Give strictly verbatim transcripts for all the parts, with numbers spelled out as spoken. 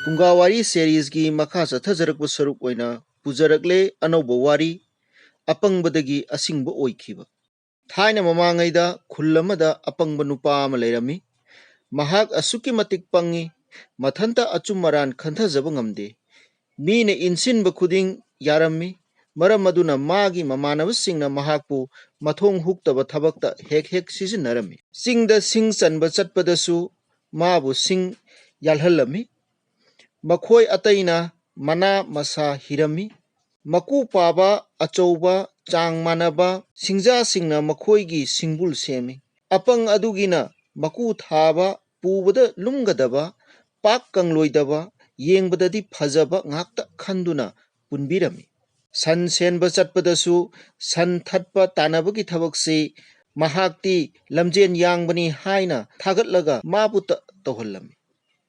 ꯐꯨꯡꯒꯥꯋꯥꯔꯤ ꯁꯦꯔꯤꯁꯀꯤ ꯃꯈꯥ ꯆꯠꯊꯖꯔꯛꯄ ꯁꯔꯨꯛ ꯑꯣꯏꯅ ꯄꯨꯖꯔꯛꯂꯦ ꯑꯅꯧꯕ ꯋꯥꯔꯤ, ꯑꯄꯪꯕꯗꯒꯤ ꯑꯁꯤꯡꯕ ꯑꯣꯏꯈꯤꯕ꯫ ꯊꯥꯏꯅ ꯃꯃꯥꯡꯉꯩꯗ ꯈꯨꯜ ꯑꯃꯗ ꯑꯄꯪꯕ ꯅꯨꯄꯥ ꯑꯃ ꯂꯩꯔꯝꯃꯤ꯫ ꯃꯍꯥꯛ ꯑꯁꯨꯛꯀꯤ ꯃꯇꯤꯛ ꯄꯪꯉꯤ, ꯃꯊꯟꯇ ꯑꯆꯨꯝ ꯑꯔꯥꯟ ꯈꯟꯊꯖꯕ ꯉꯝꯗꯦ꯫ ꯃꯤꯅ ꯏꯟꯁꯤꯟꯕ ꯈꯨꯗꯤꯡ ꯌꯥꯔꯝꯃꯤ꯫ ꯃꯔꯝ ꯑꯗꯨꯅ ꯃꯥꯒꯤ ꯃꯃꯥꯟꯅꯕꯁꯤꯡꯅ ꯃꯍꯥꯛꯄꯨ ꯃꯊꯣꯡ ꯍꯨꯛꯇꯕ ꯊꯕꯛꯇ ꯍꯦꯛ ꯍꯦꯛ ꯁꯤꯖꯤꯟꯅꯔꯝꯃꯤ꯫ ꯆꯤꯡꯗ ꯁꯤꯡ ꯆꯟꯕ ꯆꯠꯄꯗꯁꯨ ꯃꯥꯕꯨ ꯁꯤꯡ ꯌꯥꯜꯍꯜꯂꯝꯃꯤ꯫ ꯃꯈꯣꯏ ꯑꯇꯩꯅ ꯃꯅꯥ ꯃꯁꯥ ꯍꯤꯔꯝꯃꯤ꯫ ꯃꯀꯨ ꯄꯥꯕ ꯑꯆꯧꯕ ꯆꯥꯡ ꯃꯥꯟꯅꯕ ꯁꯤꯡꯖꯥꯁꯤꯡꯅ ꯃꯈꯣꯏꯒꯤ ꯁꯤꯡꯕꯨꯜ ꯁꯦꯝꯃꯤ꯫ ꯑꯄꯪ ꯑꯗꯨꯒꯤꯅ ꯃꯀꯨ ꯊꯥꯕ, ꯄꯨꯕꯗ ꯂꯨꯝꯒꯗꯕ, ꯄꯥꯛ ꯀꯪꯂꯣꯏꯗꯕ, ꯌꯦꯡꯕꯗꯗꯤ ꯐꯖꯕ ꯉꯥꯛꯇ ꯈꯟꯗꯨꯅ ꯄꯨꯟꯕꯤꯔꯝꯃꯤ꯫ ꯁꯟ ꯁꯦꯟꯕ ꯆꯠꯄꯗꯁꯨ ꯁꯟ ꯊꯠꯄ ꯇꯥꯟꯅꯕꯒꯤ ꯊꯕꯛꯁꯤ ꯃꯍꯥꯛꯇꯤ ꯂꯝꯖꯦꯟ ꯌꯥꯡꯕꯅꯤ ꯍꯥꯏꯅ ꯊꯥꯒꯠꯂꯒ ꯃꯥꯕꯨꯇ ꯇꯧꯍꯜꯂꯝꯃꯤ꯫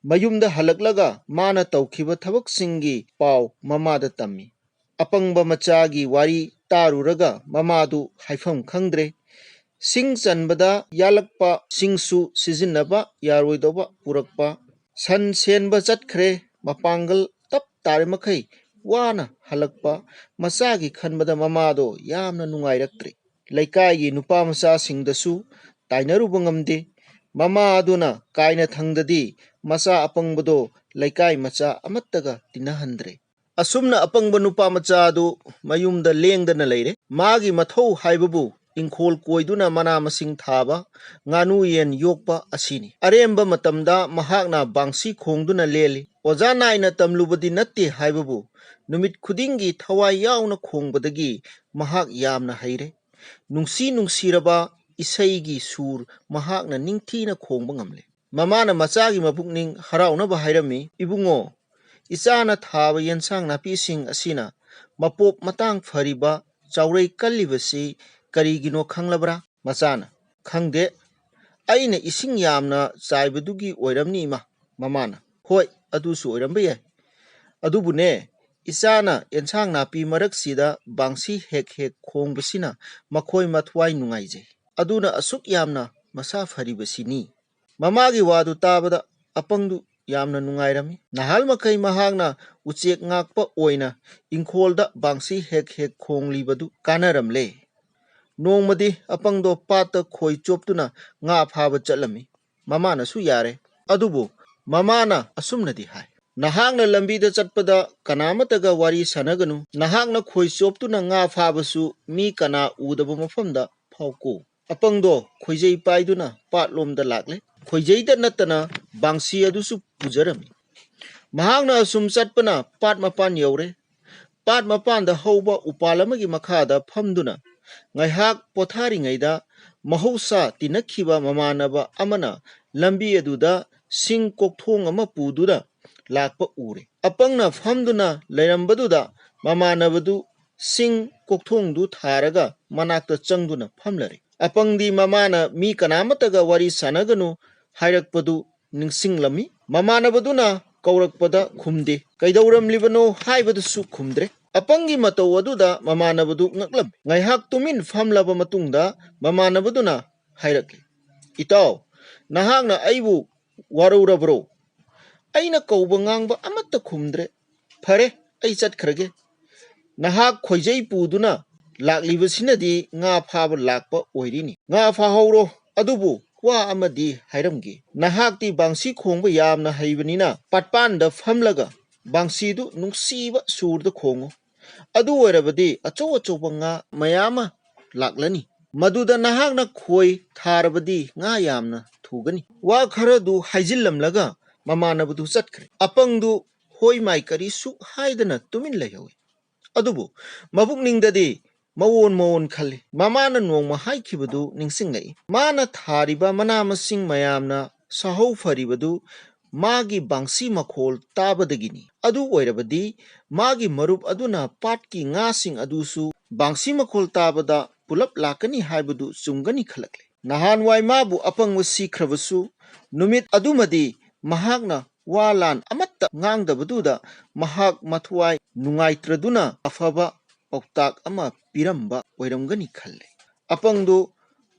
ꯃꯌꯨꯝꯗ ꯍꯜꯂꯛꯂꯒ ꯃꯥꯅ ꯇꯧꯈꯤꯕ ꯊꯕꯛꯁꯤꯡꯒꯤ ꯄꯥꯎ ꯃꯃꯥꯗ ꯇꯝꯃꯤ꯫ ꯑꯄꯪꯕ ꯃꯆꯥꯒꯤ ꯋꯥꯔꯤ ꯇꯥꯔꯨꯔꯒ ꯃꯃꯥꯗꯨ ꯍꯥꯏꯐꯝ ꯈꯪꯗ꯭ꯔꯦ꯫ ꯁꯤꯡ ꯆꯟꯕꯗ ꯌꯥꯜꯂꯛꯄ ꯁꯤꯡꯁꯨ ꯁꯤꯖꯤꯟꯅꯕ ꯌꯥꯔꯣꯏꯗꯧꯕ ꯄꯨꯔꯛꯄ, ꯁꯟ ꯁꯦꯟꯕ ꯆꯠꯈ꯭ꯔꯦ, ꯃꯄꯥꯡꯒꯜ ꯇꯞ ꯇꯥꯔꯤ ꯃꯈꯩ ꯋꯥꯅ ꯍꯜꯂꯛꯄ, ꯃꯆꯥꯒꯤ ꯈꯟꯕꯗ ꯃꯃꯥꯗꯣ ꯌꯥꯝꯅ ꯅꯨꯡꯉꯥꯏꯔꯛꯇ꯭ꯔꯦ꯫ ꯂꯩꯀꯥꯏꯒꯤ ꯅꯨꯄꯥ ꯃꯆꯥꯁꯤꯡꯗꯁꯨ ꯇꯥꯏꯅꯔꯨꯕ ꯉꯝꯗꯦ꯫ ꯃꯃꯥ ꯑꯗꯨꯅ ꯀꯥꯏꯅ ꯊꯪꯗꯗꯤ ꯃꯆꯥ ꯑꯄꯪꯕꯗꯣ ꯂꯩꯀꯥꯏ ꯃꯆꯥ ꯑꯃꯠꯇꯒ ꯇꯤꯟꯅꯍꯟꯗ꯭ꯔꯦ꯫ ꯑꯁꯨꯝꯅ ꯑꯄꯪꯕ ꯅꯨꯄꯥ ꯃꯆꯥ ꯑꯗꯨ ꯃꯌꯨꯝꯗ ꯂꯦꯡꯗꯅ ꯂꯩꯔꯦ꯫ ꯃꯥꯒꯤ ꯃꯊꯧ ꯍꯥꯏꯕꯕꯨ ꯏꯪꯈꯣꯜ ꯀꯣꯏꯗꯨꯅ ꯃꯅꯥ ꯃꯁꯤꯡ ꯊꯥꯕ, ꯉꯥꯅꯨ ꯌꯦꯟ ꯌꯣꯛꯄ ꯑꯁꯤꯅꯤ꯫ ꯑꯔꯦꯝꯕ ꯃꯇꯝꯗ ꯃꯍꯥꯛꯅ ꯕꯥꯡꯁꯤ ꯈꯣꯡꯗꯨꯅ ꯂꯦꯜꯂꯤ꯫ ꯑꯣꯖꯥ ꯅꯥꯏꯅ ꯇꯝꯂꯨꯕꯗꯤ ꯅꯠꯇꯦ ꯍꯥꯏꯕꯕꯨ ꯅꯨꯃꯤꯠ ꯈꯨꯗꯤꯡꯒꯤ ꯊꯋꯥꯏ ꯌꯥꯎꯅ ꯈꯣꯡꯕꯗꯒꯤ ꯃꯍꯥꯛ ꯌꯥꯝꯅ ꯍꯩꯔꯦ꯫ ꯅꯨꯡꯁꯤ ꯅꯨꯡꯁꯤꯔꯕ ꯏꯁꯩꯒꯤ ꯁꯨꯔ ꯃꯍꯥꯛꯅ ꯅꯤꯡꯊꯤꯅ ꯈꯣꯡꯕ ꯉꯝꯂꯦ꯫ ꯃꯃꯥꯅ ꯃꯆꯥꯒꯤ ꯃꯄꯨꯛꯅꯤꯡ ꯍꯔꯥꯎꯅꯕ ꯍꯥꯏꯔꯝꯃꯤ, "ꯏꯕꯨꯡꯉꯣ, ꯏꯆꯥꯅ ꯊꯥꯕ ꯌꯦꯟꯁꯥꯡ ꯅꯥꯄꯤꯁꯤꯡ ꯑꯁꯤꯅ ꯃꯄꯣꯞ ꯃꯇꯥꯡ ꯐꯔꯤꯕ, ꯆꯥꯎꯔꯩ ꯀꯜꯂꯤꯕꯁꯤ ꯀꯔꯤꯒꯤꯅꯣ ꯈꯪꯂꯕ꯭ꯔꯥ?" ꯃꯆꯥꯅ, "ꯈꯪꯗꯦ, ꯑꯩꯅ ꯏꯁꯤꯡ ꯌꯥꯝꯅ ꯆꯥꯏꯕꯗꯨꯒꯤ ꯑꯣꯏꯔꯝꯅꯤ, ꯏꯃꯥ꯫" ꯃꯃꯥꯅ, "ꯍꯣꯏ, ꯑꯗꯨꯁꯨ ꯑꯣꯏꯔꯝꯕ ꯌꯥꯏ꯫ ꯑꯗꯨꯕꯨꯅꯦ, ꯏꯆꯥꯅ ꯑꯦꯟꯁꯥꯡ ꯅꯥꯄꯤ ꯃꯔꯛꯁꯤꯗ ꯕꯥꯡꯁꯤ ꯍꯦꯛ ꯍꯦꯛ ꯈꯣꯡꯕꯁꯤꯅ ꯃꯈꯣꯏ ꯃꯊ꯭ꯋꯥꯏ ꯅꯨꯡꯉꯥꯏꯖꯩ꯫ ꯑꯗꯨꯅ ꯑꯁꯨꯛ ꯌꯥꯝꯅ ꯃꯁꯥ ꯐꯔꯤꯕꯁꯤꯅꯤ꯫" ꯃꯃꯥꯒꯤ ꯋꯥꯗꯨ ꯇꯥꯕꯗ ꯑꯄꯪꯗꯨ ꯌꯥꯝꯅ ꯅꯨꯡꯉꯥꯏꯔꯝꯃꯤ꯫ ꯅꯍꯥꯜ ꯃꯈꯩ ꯃꯍꯥꯛꯅ ꯎꯆꯦꯛ ꯉꯥꯛꯄ ꯑꯣꯏꯅ ꯏꯪꯈꯣꯜꯗ ꯕꯥꯡꯁꯤ ꯍꯦꯛ ꯍꯦꯛ ꯈꯣꯡꯂꯤꯕꯗꯨ ꯀꯥꯟꯅꯔꯝꯂꯦ꯫ ꯅꯣꯡꯃꯗꯤ ꯑꯄꯪꯗꯣ ꯄꯥꯠꯇ ꯈꯣꯏ ꯆꯣꯞꯇꯨꯅ ꯉꯥ ꯐꯥꯕ ꯆꯠꯂꯝꯃꯤ꯫ ꯃꯃꯥꯅꯁꯨ ꯌꯥꯔꯦ꯫ ꯑꯗꯨꯕꯨ ꯃꯃꯥꯅ ꯑꯁꯨꯝꯅꯗꯤ ꯍꯥꯏ, "ꯅꯍꯥꯛꯅ ꯂꯝꯕꯤꯗ ꯆꯠꯄꯗ ꯀꯅꯥꯃꯠꯇꯒ ꯋꯥꯔꯤ ꯁꯥꯟꯅꯒꯅꯨ꯫ ꯅꯍꯥꯛꯅ ꯈꯣꯏ ꯆꯣꯞꯇꯨꯅ ꯉꯥ ꯐꯥꯕꯁꯨ ꯃꯤ ꯀꯅꯥ ꯎꯗꯕ ꯃꯐꯝꯗ ꯐꯥꯎꯀꯣ꯫" ꯑꯄꯪꯗꯣ ꯈꯣꯏꯖꯩ ꯄꯥꯏꯗꯨꯅ ꯄꯥꯠꯂꯣꯝꯗ ꯂꯥꯛꯂꯦ꯫ ꯈꯣꯏꯖꯩꯗ ꯅꯠꯇꯅ ꯕꯥꯡꯁꯤ ꯑꯗꯨꯁꯨ ꯄꯨꯖꯔꯝꯃꯤ꯫ ꯃꯍꯥꯛꯅ ꯑꯁꯨꯝ ꯆꯠꯄꯅ ꯄꯥꯠ ꯃꯄꯥꯟ ꯌꯧꯔꯦ꯫ ꯄꯥꯠ ꯃꯄꯥꯟꯗ ꯍꯧꯕ ꯎꯄꯥꯜ ꯑꯃꯒꯤ ꯃꯈꯥꯗ ꯐꯝꯗꯨꯅ ꯉꯥꯏꯍꯥꯛ ꯄꯣꯊꯥꯔꯤꯉꯩꯗ, ꯃꯍꯧꯁꯥ ꯇꯤꯟꯅꯈꯤꯕ ꯃꯃꯥꯟꯅꯕ ꯑꯃꯅ ꯂꯝꯕꯤ ꯑꯗꯨꯗ ꯁꯤꯡ ꯀꯣꯛꯊꯣꯡ ꯑꯃ ꯄꯨꯗꯨꯅ ꯂꯥꯛꯄ ꯎꯔꯦ꯫ ꯑꯄꯪꯅ ꯐꯝꯗꯨꯅ ꯂꯩꯔꯝꯕꯗꯨꯗ ꯃꯃꯥꯟꯅꯕꯗꯨ ꯁꯤꯡ ꯀꯣꯛꯊꯣꯡꯗꯨ ꯊꯥꯔꯒ ꯃꯅꯥꯛꯇ ꯆꯪꯗꯨꯅ ꯐꯝꯂꯔꯦ꯫ ꯑꯄꯪꯗꯤ ꯃꯃꯥꯅ ꯃꯤ ꯀꯅꯥꯃꯠꯇꯒ ꯋꯥꯔꯤ ꯁꯥꯟꯅꯒꯅꯨ ꯍꯥꯏꯔꯛꯄꯗꯨ ꯅꯤꯡꯁꯤꯡꯂꯝꯃꯤ꯫ ꯃꯃꯥꯟꯅꯕꯗꯨꯅ ꯀꯧꯔꯛꯄꯗ ꯈꯨꯝꯗꯦ꯫ ꯀꯩꯗꯧꯔꯝꯂꯤꯕꯅꯣ ꯍꯥꯏꯕꯗꯨꯁꯨ ꯈꯨꯝꯗ꯭ꯔꯦ꯫ ꯑꯄꯪꯒꯤ ꯃꯇꯧ ꯑꯗꯨꯗ ꯃꯃꯥꯟꯅꯕꯗꯨ ꯉꯛꯂꯝꯃꯤ꯫ ꯉꯥꯏꯍꯥꯛ ꯇꯨꯃꯤꯟ ꯐꯝꯂꯕ ꯃꯇꯨꯡꯗ ꯃꯃꯥꯟꯅꯕꯗꯨꯅ ꯍꯥꯏꯔꯛꯂꯤ, "ꯏꯇꯥꯎ, ꯅꯍꯥꯛꯅ ꯑꯩꯕꯨ ꯋꯥꯔꯧꯔꯕ꯭ꯔꯣ? ꯑꯩꯅ ꯀꯧꯕ ꯉꯥꯡꯕ ꯑꯃꯠꯇ ꯈꯨꯝꯗ꯭ꯔꯦ꯫ ꯐꯔꯦ, ꯑꯩ ꯆꯠꯈ꯭ꯔꯒꯦ꯫ ꯅꯍꯥꯛ ꯈꯣꯏꯖꯩ ꯄꯨꯗꯨꯅ ꯂꯥꯛꯂꯤꯕꯁꯤꯅꯗꯤ ꯉꯥ ꯐꯥꯕ ꯂꯥꯛꯄ ꯑꯣꯏꯔꯤꯅꯤ꯫ ꯉꯥ ꯐꯥꯍꯧꯔꯣ, ꯑꯗꯨꯕꯨ ꯋꯥ ꯑꯃꯗꯤ ꯍꯥꯏꯔꯝꯒꯦ꯫ ꯅꯍꯥꯛꯇꯤ ꯕꯥꯡꯁꯤ ꯈꯣꯡꯕ ꯌꯥꯝꯅ ꯍꯩꯕꯅꯤꯅ ꯄꯥꯠꯄꯥꯟꯗ ꯐꯝꯂꯒ ꯕꯥꯡꯁꯤꯗꯨ ꯅꯨꯡꯁꯤꯕ ꯁꯨꯔꯗ ꯈꯣꯡꯉꯨ꯫ ꯑꯗꯨ ꯑꯣꯏꯔꯕꯗꯤ ꯑꯆꯧ ꯑꯆꯧꯕ ꯉꯥ ꯃꯌꯥꯝ ꯑꯃ ꯂꯥꯛꯂꯅꯤ꯫ ꯃꯗꯨꯗ ꯅꯍꯥꯛꯅ ꯈꯣꯏ ꯊꯥꯔꯕꯗꯤ ꯉꯥ ꯌꯥꯝꯅ ꯊꯨꯒꯅꯤ꯫" ꯋꯥ ꯈꯔꯗꯨ ꯍꯥꯏꯖꯤꯜꯂꯝꯂꯒ ꯃꯃꯥꯟꯅꯕꯗꯨ ꯆꯠꯈ꯭ꯔꯦ꯫ ꯑꯄꯪꯗꯨ ꯍꯣꯏ ꯃꯥꯏ ꯀꯔꯤꯁꯨ ꯍꯥꯏꯗꯅ ꯇꯨꯃꯤꯟ ꯂꯩꯍꯧꯏ꯫ ꯑꯗꯨꯕꯨ ꯃꯕꯨꯛꯅꯤꯡꯗꯗꯤ ꯃꯑꯣꯟ ꯃꯑꯣꯟ ꯈꯜꯂꯤ꯫ ꯃꯃꯥꯅ ꯅꯣꯡꯃ ꯍꯥꯏꯈꯤꯕꯗꯨ ꯅꯤꯡꯁꯤꯡꯂꯛꯏ꯫ ꯃꯥꯅ ꯊꯥꯔꯤꯕ ꯃꯅꯥ ꯃꯁꯤꯡ ꯃꯌꯥꯝꯅ ꯁꯥꯍꯧ ꯐꯔꯤꯕꯗꯨ ꯃꯥꯒꯤ ꯕꯥꯡꯁꯤ ꯃꯈꯣꯜ ꯇꯥꯕꯗꯒꯤꯅꯤ꯫ ꯑꯗꯨ ꯑꯣꯏꯔꯕꯗꯤ ꯃꯥꯒꯤ ꯃꯔꯨꯞ ꯑꯗꯨꯅ ꯄꯥꯠꯀꯤ ꯉꯥꯁꯤꯡ ꯑꯗꯨꯁꯨ ꯕꯥꯡꯁꯤ ꯃꯈꯣꯜ ꯇꯥꯕꯗ ꯄꯨꯂꯞ ꯂꯥꯛꯀꯅꯤ ꯍꯥꯏꯕꯗꯨ ꯆꯨꯝꯒꯅꯤ ꯈꯜꯂꯛꯂꯦ꯫ ꯅꯍꯥꯟꯋꯥꯏ ꯃꯥꯕꯨ ꯑꯄꯪꯕ ꯁꯤꯈ꯭ꯔꯕꯁꯨ, ꯅꯨꯃꯤꯠ ꯑꯗꯨꯃꯗꯤ ꯃꯍꯥꯛꯅ ꯋꯥ ꯂꯥꯟ ꯑꯃꯠꯇ ꯉꯥꯡꯗꯕꯗꯨꯗ ꯃꯍꯥꯛ ꯃꯊ꯭ꯋꯥꯏ ꯅꯨꯡꯉꯥꯏꯇ꯭ꯔꯗꯨꯅ ꯑꯐꯕ ꯄꯥꯎꯇꯥꯛ ꯑꯃ ꯄꯤꯔꯝꯕ ꯑꯣꯏꯔꯝꯒꯅꯤ ꯈꯜꯂꯦ꯫ ꯑꯄꯪꯗꯨ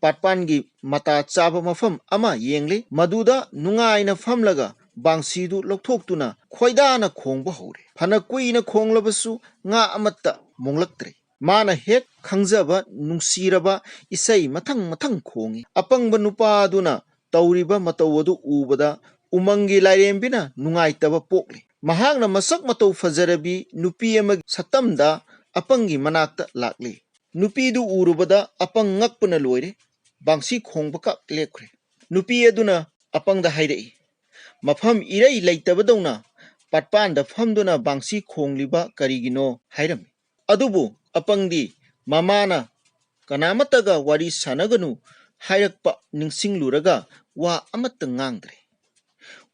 ꯄꯥꯠꯄꯥꯟꯒꯤ ꯃꯇꯥ ꯆꯥꯕ ꯃꯐꯝ ꯑꯃ ꯌꯦꯡꯂꯤ꯫ ꯃꯗꯨꯗ ꯅꯨꯡꯉꯥꯏꯅ ꯐꯝꯂꯒ ꯕꯥꯡꯁꯤꯗꯨ ꯂꯧꯊꯣꯛꯇꯨꯅ ꯈꯣꯏꯗꯥꯅ ꯈꯣꯡꯕ ꯍꯧꯔꯦ꯫ ꯐꯅ ꯀꯨꯏꯅ ꯈꯣꯡꯂꯕꯁꯨ ꯉꯥ ꯑꯃꯠꯇ ꯃꯣꯡꯂꯛꯇ꯭ꯔꯦ꯫ ꯃꯥꯅ ꯍꯦꯛ ꯈꯪꯖꯕ ꯅꯨꯡꯁꯤꯔꯕ ꯏꯁꯩ ꯃꯊꯪ ꯃꯊꯪ ꯈꯣꯡꯏ꯫ ꯑꯄꯪꯕ ꯅꯨꯄꯥ ꯑꯗꯨꯅ ꯇꯧꯔꯤꯕ ꯃꯇꯧ ꯑꯗꯨ ꯎꯕꯗ ꯎꯃꯪꯒꯤ ꯂꯥꯏꯔꯦꯝꯕꯤꯅ ꯅꯨꯡꯉꯥꯏꯇꯕ ꯄꯣꯛꯂꯤ꯫ ꯃꯍꯥꯛꯅ ꯃꯁꯛ ꯃꯇꯧ ꯐꯖꯔꯕꯤ ꯅꯨꯄꯤ ꯑꯃꯒꯤ ꯁꯛꯇꯝꯗ ꯑꯄꯪꯒꯤ ꯃꯅꯥꯛꯇ ꯂꯥꯛꯂꯤ꯫ ꯅꯨꯄꯤꯗꯨ ꯎꯔꯨꯕꯗ ꯑꯄꯪ ꯉꯛꯄꯅ ꯂꯣꯏꯔꯦ꯫ ꯕꯥꯡꯁꯤ ꯈꯣꯡꯕ ꯀꯛ ꯂꯦꯞꯈ꯭ꯔꯦ꯫ ꯅꯨꯄꯤ ꯑꯗꯨꯅ ꯑꯄꯪꯗ ꯍꯥꯏꯔꯛꯏ, "ꯃꯐꯝ ꯏꯔꯩ ꯂꯩꯇꯕꯗꯧꯅ ꯄꯥꯠꯄꯥꯟꯗ ꯐꯝꯗꯨꯅ ꯕꯥꯡꯁꯤ ꯈꯣꯡꯂꯤꯕ ꯀꯔꯤꯒꯤꯅꯣ?" ꯍꯥꯏꯔꯝꯃꯤ꯫ ꯑꯗꯨꯕꯨ ꯑꯄꯪꯗꯤ ꯃꯃꯥꯅ "ꯀꯅꯥꯃꯠꯇꯒ ꯋꯥꯔꯤ ꯁꯥꯟꯅꯒꯅꯨ" ꯍꯥꯏꯔꯛꯄ ꯅꯤꯡꯁꯤꯡꯂꯨꯔꯒ ꯋꯥ ꯑꯃꯠꯇ ꯉꯥꯡꯗ꯭ꯔꯦ꯫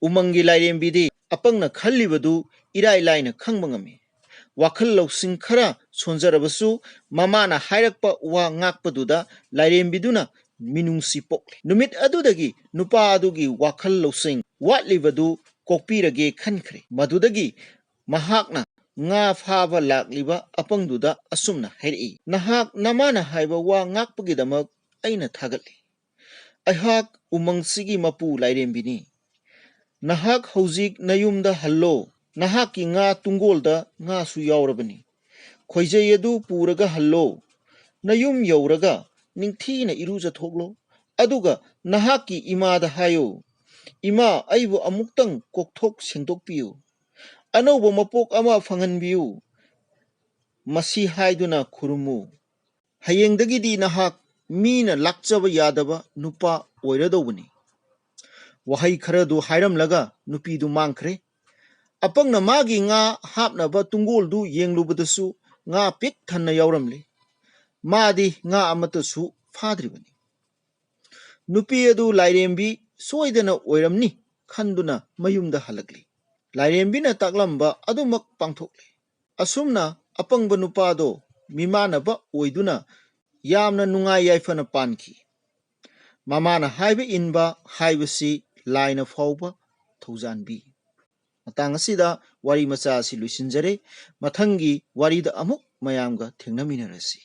ꯎꯃꯪꯒꯤ ꯂꯥꯏꯔꯦꯝꯕꯤꯗꯤ ꯑꯄꯪꯅ ꯈꯜꯂꯤꯕꯗꯨ ꯏꯔꯥꯏ ꯂꯥꯏꯅ ꯈꯪꯕ ꯉꯝꯃꯤ꯫ ꯋꯥꯈꯜ ꯂꯧꯁꯤꯡ ꯈꯔ ꯁꯣꯟꯖꯔꯕꯁꯨ ꯃꯃꯥꯅ ꯍꯥꯏꯔꯛꯄ ꯋꯥ ꯉꯥꯛꯄꯗꯨꯗ ꯂꯥꯏꯔꯦꯝꯕꯤꯗꯨꯅ ꯃꯤꯅꯨꯡꯁꯤ ꯄꯣꯛꯂꯦ꯫ ꯅꯨꯃꯤꯠ ꯑꯗꯨꯗꯒꯤ ꯅꯨꯄꯥ ꯑꯗꯨꯒꯤ ꯋꯥꯈꯜ ꯂꯧꯁꯤꯡ ꯋꯥꯠꯂꯤꯕꯗꯨ ꯀꯣꯛꯄꯤꯔꯒꯦ ꯈꯟꯈ꯭ꯔꯦ꯫ ꯃꯗꯨꯗꯒꯤ ꯃꯍꯥꯛꯅ ꯉꯥ ꯐꯥꯕ ꯂꯥꯛꯂꯤꯕ ꯑꯄꯪꯗꯨꯗ ꯑꯁꯨꯝꯅ ꯍꯥꯏꯔꯛꯏ, "ꯅꯍꯥꯛ ꯅꯃꯥꯅ ꯍꯥꯏꯕ ꯋꯥ ꯉꯥꯛꯄꯒꯤꯗꯃꯛ ꯑꯩꯅ ꯊꯥꯒꯠꯂꯤ꯫ ꯑꯩꯍꯥꯛ ꯎꯃꯪꯁꯤꯒꯤ ꯃꯄꯨ ꯂꯥꯏꯔꯦꯝꯕꯤꯅꯤ꯫ ꯅꯍꯥꯛ ꯍꯧꯖꯤꯛ ꯅꯌꯨꯝꯗ ꯍꯜꯂꯣ꯫ ꯅꯍꯥꯛꯀꯤ ꯉꯥ ꯇꯨꯡꯒꯣꯜꯗ ꯉꯥꯁꯨ ꯌꯥꯎꯔꯕꯅꯤ꯫ ꯈꯣꯏꯖꯩ ꯑꯗꯨ ꯄꯨꯔꯒ ꯍꯜꯂꯣ꯫ ꯅꯌꯨꯝ ꯌꯧꯔꯒ ꯅꯤꯡꯊꯤꯅ ꯏꯔꯨꯖꯊꯣꯛꯂꯣ꯫ ꯑꯗꯨꯒ ꯅꯍꯥꯛꯀꯤ ꯏꯃꯥꯗ ꯍꯥꯏꯌꯨ, 'ꯏꯃꯥ, ꯑꯩꯕꯨ ꯑꯃꯨꯛꯇꯪ ꯀꯣꯛꯊꯣꯛ ꯁꯦꯡꯗꯣꯛꯄꯤꯌꯨ꯫ ꯑꯅꯧꯕ ꯃꯄꯣꯛ ꯑꯃ ꯐꯪꯍꯟꯕꯤꯌꯨ꯫ ꯃꯁꯤ ꯍꯥꯏꯗꯨꯅ ꯈꯨꯔꯨꯝꯃꯨ꯫ ꯍꯌꯦꯡꯗꯒꯤꯗꯤ ꯅꯍꯥꯛ ꯃꯤꯅ ꯂꯥꯛꯆꯕ ꯌꯥꯗꯕ ꯅꯨꯄꯥ ꯑꯣꯏꯔꯗꯧꯕꯅꯤ.' ꯋꯥꯍꯩ ꯈꯔꯗꯨ ꯍꯥꯏꯔꯝꯂꯒ ꯅꯨꯄꯤꯗꯨ ꯃꯥꯡꯈ꯭ꯔꯦ꯫ ꯑꯄꯪꯅ ꯃꯥꯒꯤ ꯉꯥ ꯍꯥꯞꯅꯕ ꯇꯨꯡꯒꯣꯜꯗꯨ ꯌꯦꯡꯂꯨꯕꯗꯁꯨ ꯉꯥ ꯄꯤꯛ ꯊꯟꯅ ꯌꯥꯎꯔꯝꯂꯦ꯫ ꯃꯥꯗꯤ ꯉꯥ ꯑꯃꯠꯇꯁꯨ ꯐꯥꯗ꯭ꯔꯤꯕꯅꯤ꯫ ꯅꯨꯄꯤ ꯑꯗꯨ ꯂꯥꯏꯔꯦꯝꯕꯤ ꯁꯣꯏꯗꯅ ꯑꯣꯏꯔꯝꯅꯤ ꯈꯟꯗꯨꯅ ꯃꯌꯨꯝꯗ ꯍꯜꯂꯛꯂꯤ꯫ ꯂꯥꯏꯔꯦꯝꯕꯤꯅ ꯇꯥꯛꯂꯝꯕ ꯑꯗꯨꯃꯛ ꯄꯥꯡꯊꯣꯛꯂꯤ꯫ ꯑꯁꯨꯝꯅ ꯑꯄꯪꯕ ꯅꯨꯄꯥꯗꯣ ꯃꯤꯃꯥꯟꯅꯕ ꯑꯣꯏꯗꯨꯅ ꯌꯥꯝꯅ ꯅꯨꯡꯉꯥꯏ ꯌꯥꯏꯐꯅ ꯄꯥꯟꯈꯤ꯫ ꯃꯃꯥꯅ ꯍꯥꯏꯕ ꯏꯟꯕ ꯍꯥꯏꯕꯁꯤ ꯂꯥꯏꯅ ꯐꯥꯎꯕ ꯊꯧꯖꯥꯟꯕꯤ꯫ ꯃꯇꯥꯡ ꯑꯁꯤꯗ ꯋꯥꯔꯤ ꯃꯆꯥ ꯑꯁꯤ ꯂꯣꯏꯁꯤꯟꯖꯔꯦ꯫ ꯃꯊꯪꯒꯤ ꯋꯥꯔꯤꯗ ꯑꯃꯨꯛ ꯃꯌꯥꯝꯒ ꯊꯦꯡꯅꯃꯤꯟꯅꯔꯁꯤ꯫